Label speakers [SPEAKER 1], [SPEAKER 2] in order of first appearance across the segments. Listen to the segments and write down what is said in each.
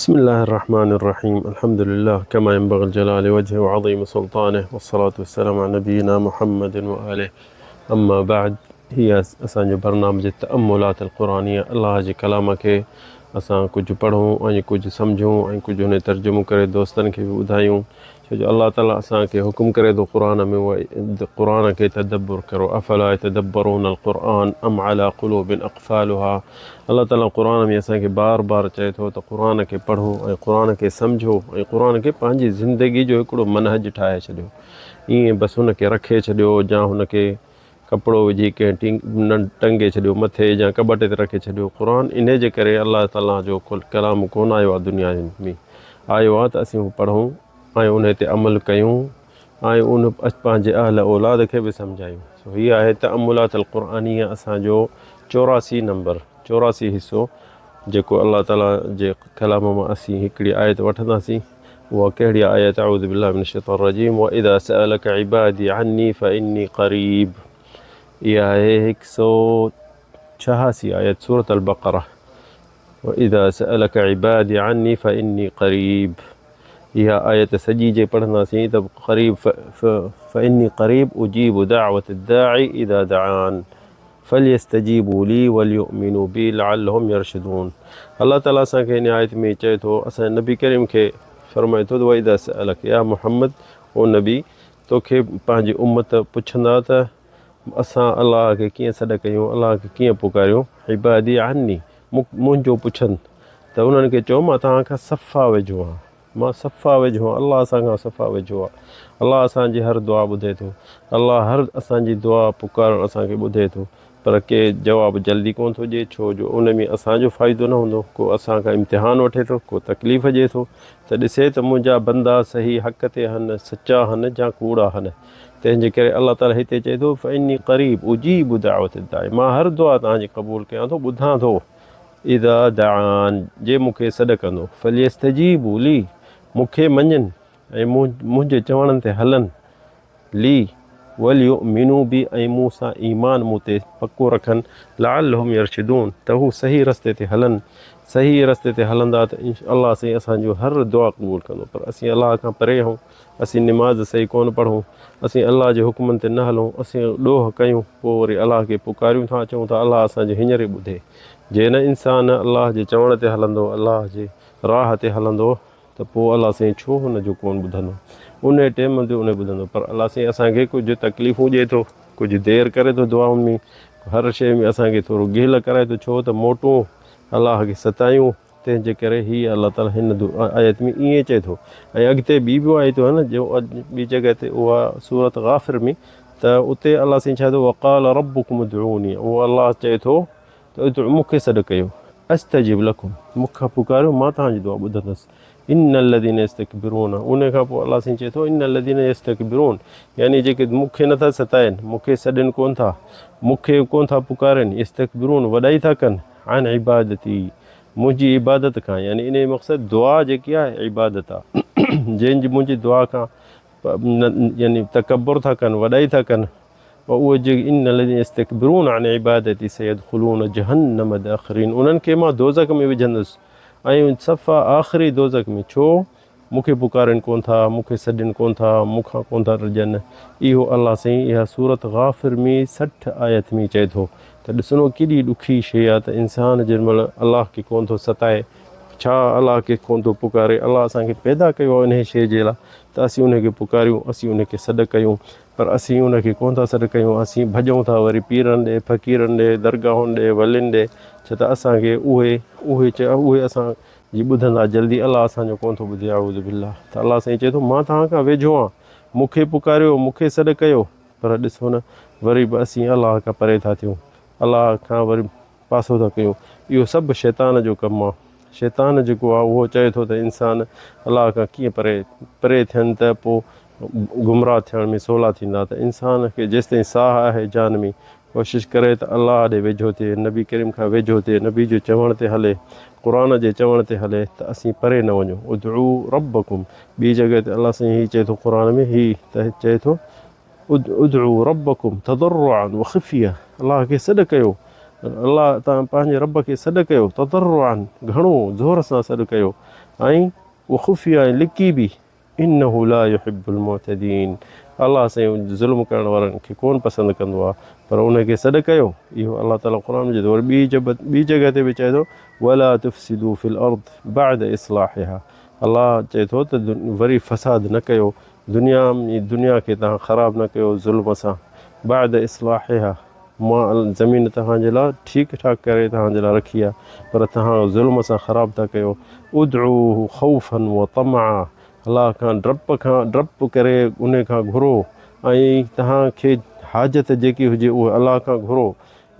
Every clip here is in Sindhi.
[SPEAKER 1] بسم الله الرحمن الرحيم الحمد لله كما ينبغي الجلال وجهه وعظيم سلطانه والصلاة والسلام على نبينا محمد وآله اما بعد هي اسان جو برنامج تأملات القرآنية الله جي ڪلام کي اسان ڪجهه پڙهون ۽ ڪجهه سمجهون ۽ ڪجهه ان ترجمو ڪري دوستن کي به ٻڌايون ڇو جو الله تعالي اسان کي حڪم ڪري ٿو قرآن ۾ اها قرآن کي تدبر ڪرو افلا يتدبرون القرآن ام على قلوب اقفالها الله تعالي قرآن ۾ اسان کي بار بار چئي ٿو ته قرآن کي پڙهو ۽ قرآن کي سمجهو ۽ قرآن کي پنهنجي زندگي جو هڪڙو منهج ٺاهي ڇڏيو ائين بس هن کي رکي ڇڏيو يا هن کي ڪپڙو وجهي ڪنهن ٽنگي ڇڏيو مٿي يا ڪٻٽ تي رکي ڇڏيو. قرآن انهي جي ڪري الله تعاليٰ جو ڪلام ڪونه آيو آهي دنيا ۾ آيو آهي ته اسين اهو پڙهون ۽ انهي تي عمل ڪيون ۽ ان پنهنجي اهل اولاد کي به سمجهايون. سو هي آهي تأملات القرآنية اسان جو 84 نمبر 84 حصو جيڪو الله تعاليٰ جي ڪلام مان اسين هڪڙي آيت وٺنداسين. اها ڪهڙي آيت اعوذ بالله من الشيطان الرجيم واذا سألك عبادي عني فاني قريب اها آهي هڪ سو ڇهاسي آيت سورة البقرة واذا سألك عبادي عني فاني قريب اها آيت سڄي جي پڙهنداسين ته قريب فاني قريب اجيب دعوة الداعي اذا دعان فليستجيبوا لي وليؤمنوا بي لعلهم يرشدون الله تعالي اسان کي هن آيت ۾ چئي ٿو اسان نبي ڪريم کي فرمائي ٿو ته واذا سألك يا محمد او نبي توکي پنهنجي امت پڇندا ته اسان الله کي ڪيئن سڏ ڪيون الله کي ڪيئن پڪاريون عبادي عني منهنجو پڇن ته انهن کي چئو مان توهان کان صفا ويجهو آهيان مان صفا ويجهو آهيان الله اسان کان صفا ويجهو آهي الله اسان جي هر دعا ٻڌي ٿو الله هر اسان جي دعا پڪارڻ اسان کي ٻڌي ٿو پر ڪي جواب جلدي ڪون ٿو ڏئي ڇو جو ان ۾ اسان جو فائدو نه هوندو ڪو اسان کان امتحان وٺي ٿو ڪو تڪليف ڏئي ٿو ته ڏسي ته منهنجا بندا صحيح حق تي هن سچا هن جا ڪوڙا هن تنهن جي ڪري الله تعالي هتي چئي ٿو فاني قريب اجيب دعوت الداعي مان هر دعا توهان جي قبول ڪيان ٿو ٻڌان ٿو اذا دعان، جي مون کي سڏ ڪندو، فليستجيبوا لي، مون کي مڃين ۽ منهنجي چوڻن تي هلن، لي، وليؤمنوا بي، ۽ مون سان ايمان مون تي پڪو رکن، لعلهم يرشدون، ته هو صحيح رستي تي هلن، صحيح رستي تي هلندا ته الله سائين اسان جون هر دعا قبول ڪندو، پر اسين الله کان پري آهيون، اسين نماز صحيح ڪونه پڙهون، اسين الله جي حڪمن تي نه هلون، اسين ڏوهه ڪيون، پوء وري الله کي پڪاريون ٿا، چئون ٿا الله اسان جي هينئر ئي ٻڌي. جي نه انسان الله جي چوڻ تي هلندو، الله جي راهه تي هلندو ته پوء الله سائين ڇو هن جو ڪونه ٻڌندو؟ انهي ٽيم تي انهي ٻڌندو پر الله سائين اسان کي ڪجهه تڪليفون ڏئي ٿو، ڪجهه دير ڪري ٿو دعائن ۾، هر شيء ۾ اسان کي ٿورو گهل ڪرائي ٿو ڇو ته موٽون الله کي ستايون، تنهن جي ڪري هي الله تعالي هن آيت ۾ ائين چئي ٿو ۽ اڳتي ٻي به آيتون آهن جو ٻي جڳهه تي اها سورت غافر ۾ ته اتي الله سائين ڇا ٿو وقال ربڪم ادعوني اهو الله چئي ٿو ته ادعو مون کي سڏ ڪيو استجب لکم مون کان پڪاريو مان توهان جي دعا ٻڌندس ان الذين يستڪبرون ان کان پوء الله سائين چئي ٿو ان الذين يستڪبرون يعني جيڪي مون کي نٿا ستائن مون کي سڏن ڪون ٿا مون کي ڪون ٿا پڪارين يستڪبرون وڏائي ٿا ڪن عن عبادتي منهنجي عبادت کان يعني انهي مقصد دعا جيڪي آهي عبادت آهي جنهن جي منهنجي دعا کان يعني تڪبر ٿا ڪن وڏائي ٿا ڪن اهي جي ان الذين يستكبرون عن عبادتي سيدخلون جهنم داخرين انهن کي مان دوزخ ۾ وجهندس ۽ صفا آخري دوزخ ۾ ڇو مون کي پڪارين ڪونه ٿا، مون کي سڏين ڪونه ٿا، مون کان ڪونه ٿا ڊڄن. اهو الله سائين اها سورت غافر ۾ 60 آيت ۾ چئي ٿو ته ڏسنو ڪيڏي ڏکي شيء آهي ته انسان جنهن مهل الله کي ڪونه ٿو ستائي، ڇا الله کي ڪونه ٿو پڪاري، الله اسان کي پيدا ڪيو آهي انهيء شيء جي لاء ته اسين ان کي پڪاريون، اسين ان کي سڏ ڪيون، پر اسين ان کي ڪونه ٿا سڏ ڪيون، اسين ڀڄون ٿا وري پيرن ڏي، فقيرن ڏي، درگاهن ڏي، ولين ڏي، ڇو ته اسان کي اهي اهي اهي اسان جي ٻڌندا جلدي الله اسان جو ڪونه ٿو ٻڌي اعوذ بالله ته الله سائين چئي ٿو مان توهان کان ويجهو آهيان مون کي پڪاريو مون کي سڏ ڪيو پر ڏسو نه وري به اسين الله کان پري ٿا ٿيون الله کان وري پاسو ٿا ڪيون اهو سڀ شيطان جو ڪم آهي شيطان جيڪو آهي اهو چئي ٿو ته انسان الله کان ڪيئن پري پري ٿين ته پوء گمراهه ٿيڻ ۾ سولا ٿيندا ته انسان کي جيستائين ساهه آهي جان ۾ ڪوشش ڪري ته الله ڏي ويجهو ٿئي، نبي ڪريم کان ويجهو ٿئي، نبي جي چوڻ تي هلي، قرآن جي چوڻ تي هلي ته اسين پري نه وڃون. ادعو ربڪم ٻي جڳهه تي الله سائين هي چئي ٿو قرآن ۾ هي ته چئي ٿو ادعو ربڪم تضرعا وخفيه الله کي سڏ ڪيو الله تان پنهنجي رب کي سڏ ڪيو تضرعا گهڻو زور سان سڏ ڪيو. ۽ وخفيه ۽ لڪي به انه لا يحب المعتدين الله سائين ظلم ڪرڻ وارن کي ڪونه پسند ڪندو آهي پر ان کي سڏ ڪيو اهو الله تعالي قرآن ۾ چئي ٿو وري ٻي جب ٻي جڳهه تي به چئي ٿو ولا تفسدوا في الارض بعد اصلاحها الله چئي ٿو ته وري فساد نه ڪيو دنيا ۾ دنيا کي توهان خراب نه ڪيو ظلم سان بعد اصلاحها مان زمين توهان جي لاء ٺيڪ ٺاڪ ڪري توهان جي لاء رکي آهي پر توهان ظلم سان خراب ٿا ڪيو ادعوه خوفا وطمعا الله کان ڊپ کان ڊپ ڪري ان کان گهرو ۽ توهان کي حاجت جيڪي هجي اها الله کان گهرو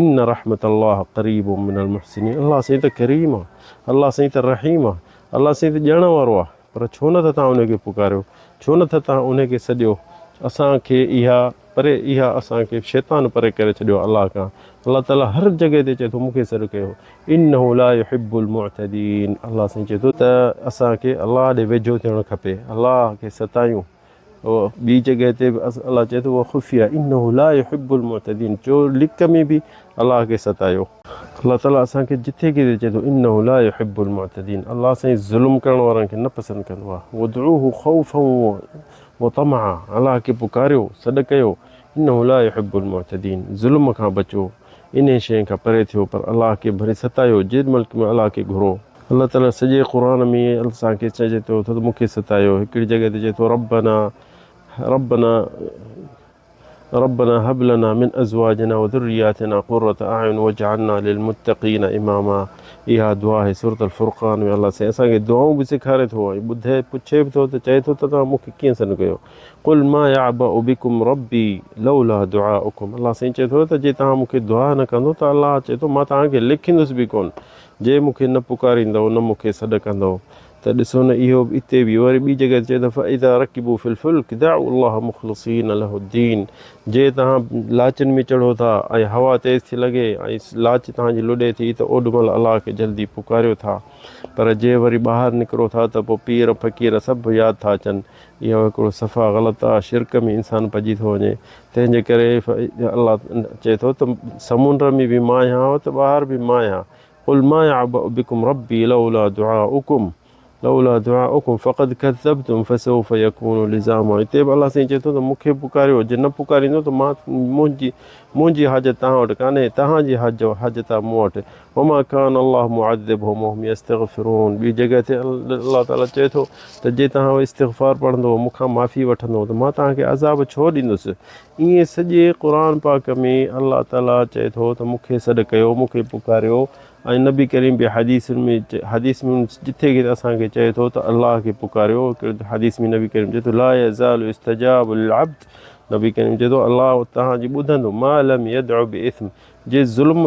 [SPEAKER 1] ان رحمت الله قريب من المحسنين الله سائين ته ڪريم آهي الله سائين ته رحيم آهي الله سائين ته ڏيڻ وارو آهي پر ڇو نه ٿا توهان ان کي پڪاريو؟ ڇو نه ٿا توهان ان کي سڏيو؟ اسان کي اها پري اها اسان کي شيطان پري ڪري ڇڏيو آهي الله کان. الله تعاليٰ هر جڳهه تي چئي ٿو مون کي سڏ ڪيو. انه لا يحب المعتدين الله سائين چئي ٿو ته اسان کي الله ڏي ويجهو ٿيڻ کپي، الله کي ستايون. ٻي جڳهه تي به الله چئي ٿو وخفيه انه لا يحب المعتدين چو لڪ ۾ به الله کي ستايو. الله تعالي اسان کي جٿي ڪٿي چئي ٿو انه لا يحب المعتدين الله سائين ظلم ڪرڻ وارن کي نه پسند ڪندو آهي وادعوه خوفا وطمعا الله کي پڪاريو سڏ ڪيو انه لا يحب المعتدين ظلم کان بچو انهي شيء کان پري ٿيو پر الله کي ڀري ستايو جيڏ ملڪ ۾ الله کي گهرو. الله تعالي سڄي قرآن ۾ اسان کي چئي ٿو ته مون کي ستايو هڪڙي جڳهه تي چئي ٿو ربنا ربنا ربنا هب لنا من ازواجنا وذرياتنا قرة اعين واجعلنا للمتقين اماما اها دعا آهي سورة الفرقان ۾ الله سائين اسان کي دعائون به سيکاري ٿو ۽ ٻڌي پڇي به ٿو ته چئي ٿو ته توهان مون کي ڪيئن سڏ ڪيو قل ما يعبأ بڪم ربي لولا دعاؤڪم الله سائين چئي ٿو ته جي توهان مون کي دعا نه ڪندو ته الله چئي ٿو مان توهان کي لکيندس به ڪونه جي مون کي نه پڪاريندؤ نه مون کي سڏ ڪندؤ ته ڏسو نه اهو به اتي به وري ٻي جڳهه تي چئي ٿو فاذا رڪبوا في الفلڪ دعوا الله مخلصين له الدين جي توهان لاچن ۾ چڙهو ٿا ۽ هوا تيز ٿي لڳي ۽ لاچ توهان جي لڏي ٿي ته اوڏ مهل الله کي جلدي پڪاريو ٿا پر جي وري ٻاهر نڪرو ٿا ته پوء پير فقير سڀ ياد ٿا اچن اهو هڪڙو صفا غلط آ شرڪ ۾ انسان پئجي ٿو وڃي تنهن جي ڪري الله چئي ٿو ته سمنڊ ۾ به مان آهيان ته ٻاهر به مان آهيان قل ما يعبأ بكم ربي لولا دعاؤكم لولا دعاؤكم فقد كذبتم فسوف يكون لزاما هتي به الله سائين چئي ٿو ته مون کي پڪاريو جي نه پڪاريندو ته مان منهنجي منهنجي حاجت توهان وٽ ڪانهي توهان جي حاجت آهي مون وٽ وما ڪان الله معذبهم وهم يستغفرون ٻي جڳهه تي الله تعالي چئي ٿو ته جي توهان استغفار پڙهندو مون کان معافي وٺندو ته مان توهان کي عذاب ڇو ڏيندس ائين سڄي قرآن پاڪ ۾ الله تعالي چئي ٿو ته مون کي سڏ ڪيو مون کي پڪاريو ۽ نبي ڪريم به حديثن ۾ حديث ۾ جٿي ڪٿي اسان کي چئي ٿو ته الله کي پڪاريو حديث ۾ نبي ڪريم چئي ٿو لا يزال يستجاب للعبد نبي ڪريم چئي ٿو الله توهان جي ٻڌندو ما لم يدع باثم جي ظلم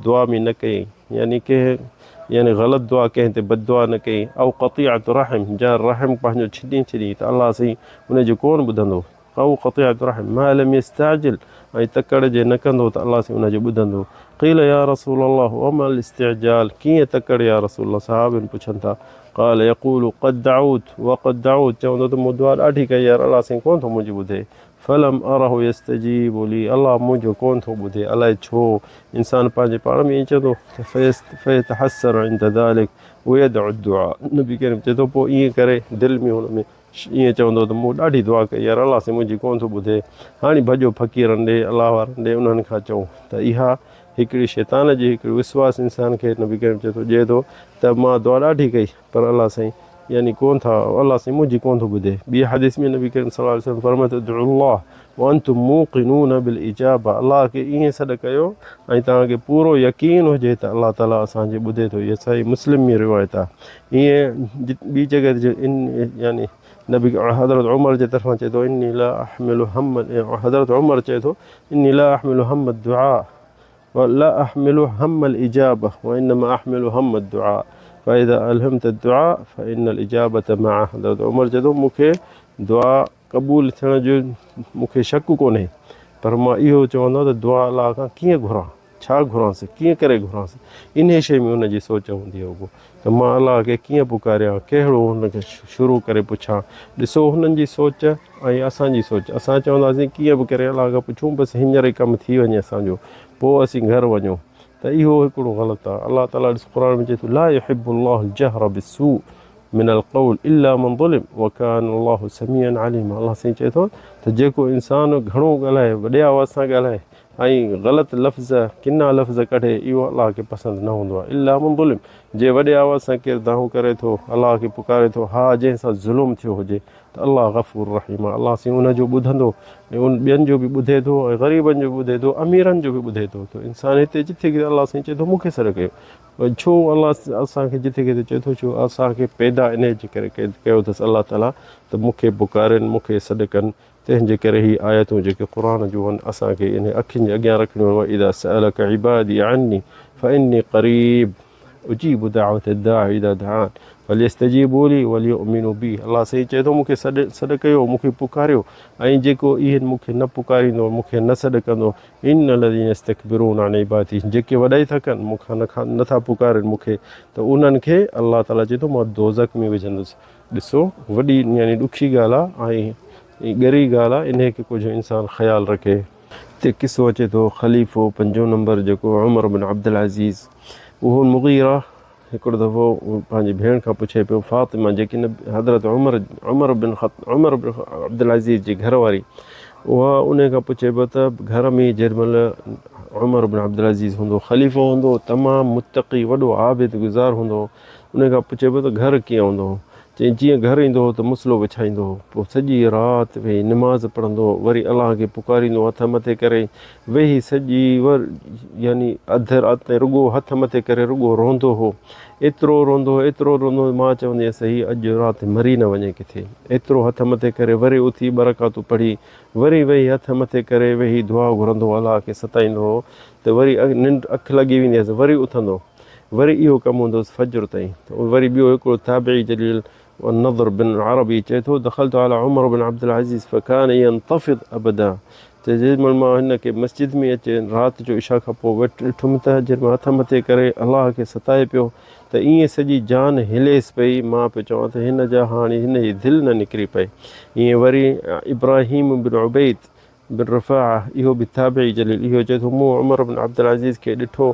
[SPEAKER 1] دعا ۾ نه ڪيائين يعني ڪنهن يعني غلط دعا ڪنهن تي بد دعا نه ڪيائين او قطيعة رحم جا رحم پنهنجو ڇڏي ڇڏي ته الله سائين ان جو ڪونه ٻڌندو او قطيعة رحم ما لم يستعجل ۽ تڪڙ جي نه ڪندو ته الله سائين ان جو ٻڌندو قيل يا رسول الله وما الاستعجال ڪيئن تڪڙ يا رسول الله صحابين پڇن ٿا قال يقول قد دعوت وقد دعوت چوندو ته مون دعا ڏاڍي ڪئي يار الله سائين ڪونه ٿو منهنجي ٻڌي فلم اره يستجيب لي الله منهنجو ڪونه ٿو ٻڌي الائي ڇو انسان پنهنجي پاڻ ۾ ائين چوندو ته فيتحسر عند ذلڪ ويدع الدعاء نبي ڪريم چئي ٿو پوء ائين ڪري دل ۾ هن ۾ ائين چوندو ته مون ڏاڍي دعا ڪئي يار الله سائين منهنجي ڪونه ٿو ٻڌي هاڻي ڀڄو فقيرن ڏي الله وارن ڏي انهن کان چئون ته اها هڪڙي شيطان جي هڪڙي وسواس انسان کي نبي ڪريم چئي ٿو ڏئي ٿو ته مان دعا ڏاڍي ڪئي پر الله سائين يعني ڪون ٿا الله سائين منهنجي ڪون ٿو ٻڌي ٻي حديث ۾ نبي ڪريم صلي الله عليه وسلم فرمائي ٿو ادعو الله وانتم موقنون بالاجابه الله کي ائين سڏ ڪيو ۽ توهان کي پورو يقين هجي ته الله تعالي اسان جي ٻڌي ٿو هي صحيح مسلم ۾ روايت آهي ائين ٻي جڳهه تي ان يعني نبي حضرت عمر جي طرفان چئي ٿو اني لا احمل هم حضرت عمر چئي ٿو اني لا احمل هم الدعاء لا احمل هم الاجابه وانما احمل هم الدعاء فاذا الهمت الدعاء فان الاجابه معه حضرت عمر چئي ٿو مون کي دعا قبول ٿيڻ جو مون کي شڪ ڪونهي پر مان اهو چوندو ته دعا الله کان ڪيئن گهران ڇا گهرانس ڪيئن ڪري گهرانس انهي شيء ۾ ان جي سوچ هوندي هئي ته مان الله کي ڪيئن پڪاريان، ڪهڙو هن کي شروع ڪري پڇان. ڏسو هنن جي سوچ ۽ اسان جي سوچ. اسان چونداسين ڪيئن به ڪري الله کان پڇون بس هينئر ئي ڪم ٿي وڃي اسان جو پوء اسين گهر وڃون ته اهو هڪڙو غلط آهي. الله تعاليٰ ڏس قرآن ۾ چئي ٿو لا يحب الله الجهر بالسوء من القول الا من ظلم وڪان الله سميعا عليما الله سائين چئي ٿو ته جيڪو انسان گهڻو ڳالهائي وڏي آواز سان ڳالهائي ۽ غلط لفظ ڪنا لفظ ڪڍي اهو الله کي پسند نه هوندو آهي الا من ظلم جي وڏي آواز سان ڪير دانهون ڪري ٿو الله کي پڪاري ٿو ها جنهن سان ظلم ٿيو هجي ته الله غفور رحيم آهي الله سائين ان جو ٻڌندو ۽ ان ٻين جو به ٻڌي ٿو ۽ غريبن جو به ٻڌي ٿو اميرن جو به ٻڌي ٿو ته انسان هتي جٿي ڪٿي الله سائين چئي ٿو مون کي سڏ ڪيو ڇو الله اسان کي جٿي ڪٿي چئي ٿو ڇو اسان کي پيدا انهي جي ڪري ڪيو اٿس الله تعالي ته مون کي پڪارين مون کي سڏ ڪن تنهن جي ڪري هي آيتون جيڪي قرآن جون آهن اسان کي انهي اکين جي اڳيان رکڻيون آهن واذا سألک عبادي عني فاني قريب اجيب دعوة الداع اذا دعان فليستجيبوا لي وليؤمنوا بي الله سائين چئي ٿو مون کي سڏ سڏ ڪيو مون کي پڪاريو ۽ جيڪو اهن مون کي نه پڪاريندو مون کي نه سڏ ڪندو ان الذين يستڪبرون عن عبادتي جيڪي وڏائي ٿا ڪن مون کان نه ٿا پڪارين مون کي ته انهن کي الله تعالي چئي ٿو مان دوزخ ۾ وجهندس ڏسو وڏي يعني ڏکي ڳالهه آهي ۽ ڳري ڳالهه آهي انهي کي ڪجهه انسان خيال رکي. هتي قصو اچي ٿو خليفو پنجون نمبر جيڪو عمر بن عبدالعزيز اهو مغيره هڪڙو دفعو پنهنجي ڀيڻ کان پڇي پيو فاطمه جيڪي حضرت عمر عمر بن خط عمر بن عبدالعزيز جي گهر واري اها ان کان پڇي پيو ته گهر ۾ جيڏي مهل عمر بن عبدالعزيز هوندو خليفو هوندو تمام متقي وڏو عابد گذار هوندو ان کان پڇي پيو ته گهر ڪيئن هوندو هو چيائين جيئن گهر ايندو هو ته مصلو وڇائيندو هو پوء سڄي رات ويهي نماز پڙهندو هو وري الله کي پڪاريندو هو هٿ مٿي ڪري ويهي سڄي ور يعني اڌ رات تائين رڳو هٿ مٿي ڪري رڳو روئندو هو. ايترو روئندو هو، ايترو روئندو هو، مان چوندي هيس هي اڄ رات مري نه وڃي ڪٿي. ايترو هٿ مٿي ڪري وري اٿي ٻه رڪعتون پڙهي وري ويهي هٿ مٿي ڪري ويهي دعا گهرندو هو الله کي ستائيندو هو ته وري ننڊ اک لڳي ويندي هيس وري اٿندو وري اهو ڪم هوندو هوس فجر تائين ته وري ٻيو هڪڙو تابعي جليل النضر بن العربي چئي ٿو، دخلت علي عمر بن عبدالعزيز فڪان ينتفض ابدا ته جنهن مهل مان هن کي مسجد ۾ اچي رات جو عشاء کان پوء وٽ ڏٺم ته جنهن مهل هٿ مٿي ڪري الله کي ستائي پيو ته ائين سڄي جان هليس پئي مان پيو چوان ته هن جا هاڻي هن جي دل نه نڪري پئي ائين وري ابراهيم بن عبيد بن رفاعه اهو به تابعي جليل اهو چئي ٿو مون عمر بن عبدالعزيز کي ڏٺو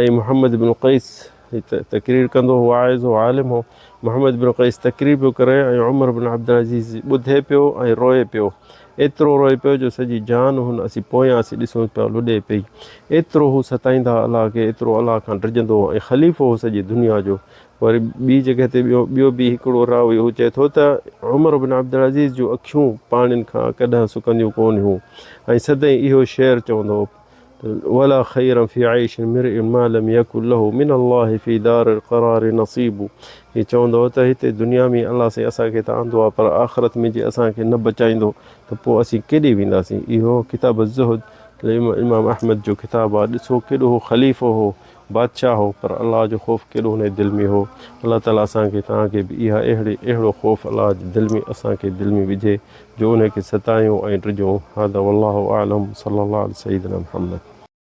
[SPEAKER 1] ۽ محمد بن قيس هي تقرير ڪندو هو واعظ هو عالم هو محمد بن قيس تقرير پيو ڪري ۽ عمر بن عبدالعزيز ٻڌي پيو ۽ روئي پيو ايترو روئي پيو جو سڄي جان هن اسين پويان اسين ڏسون پيا لڏي پئي ايترو هو ستائيندا الله کي ايترو الله کان ڊڄندو هو ۽ خليفو هو سڄي دنيا جو وري ٻي جڳهه تي ٻيو ٻيو به هڪڙو راوي هو چئي ٿو ته عمر بن عبدالعزيز جون اکيون پاڻين کان ڪڏهن سڪنديون ڪونه هيون ۽ سدائين اهو شعر چوندو هو ته ولا خير في عيش امرئ ما لم يڪن له من الله في دار القرار نصيب هي چوندو هو ته هتي دنيا ۾ الله سائين اسان کي ته آندو آهي پر آخرت ۾ جي اسان کي نه بچائيندو ته پوء اسين ڪيڏي وينداسين اهو ڪتاب الزهد امام احمد جو ڪتاب آهي ڏسو ڪيڏو هو خليفو هو بادشاهه هو پر الله جو خوف ڪيڏو هن جي دل ۾ هو. الله تعالي اسان کي توهان کي به اها اهڙي اهڙو خوف الله جي دل ۾ اسان کي دل ۾ وجهي جو ان کي ستايون ۽ ڊڄون. هذا والله اعلم صلي الله علي سيدنا محمد.